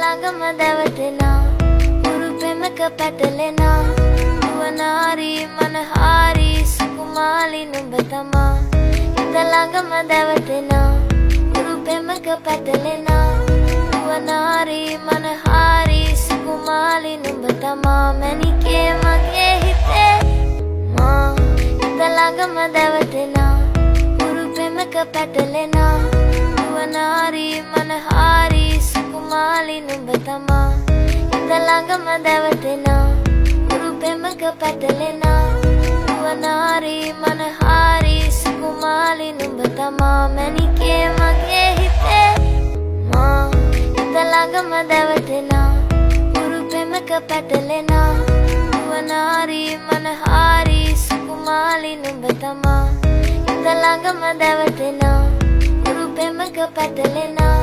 ළඟම දැවටෙනා, උරු පෙමක පැටලෙනා. නුවනාරී මනහාරී සුකුමාලි නුඹ තමා. හිත ළඟම දැවටෙනා, උරු පෙමක පැටලෙනා. නුවනාරී මනහාරී සුකුමාලි නුඹ තමා. මැණිකේ මගේ හිතේ මා. හිත ළඟම දැවටෙනා, උරු පෙමක පැටලෙනා. නුවනාරී මනහාරී සුකුමාලි නුඹ තමා. හිත ළඟම දැවටෙනා, උරු පෙමක පැටලෙනා. නුවනාරී මනහාරී සුකුමාලි නුඹ තමා. මැණිකේ මගේ හිතේ මා. හිත ළඟම දැවටෙනා, උරු පෙමක පැටලෙනා. නුවනාරී මනහාරී සුකුමාලි නුඹ තමා. හිත ළඟම දැවටෙනා, උරු පෙමක පැටලෙනා.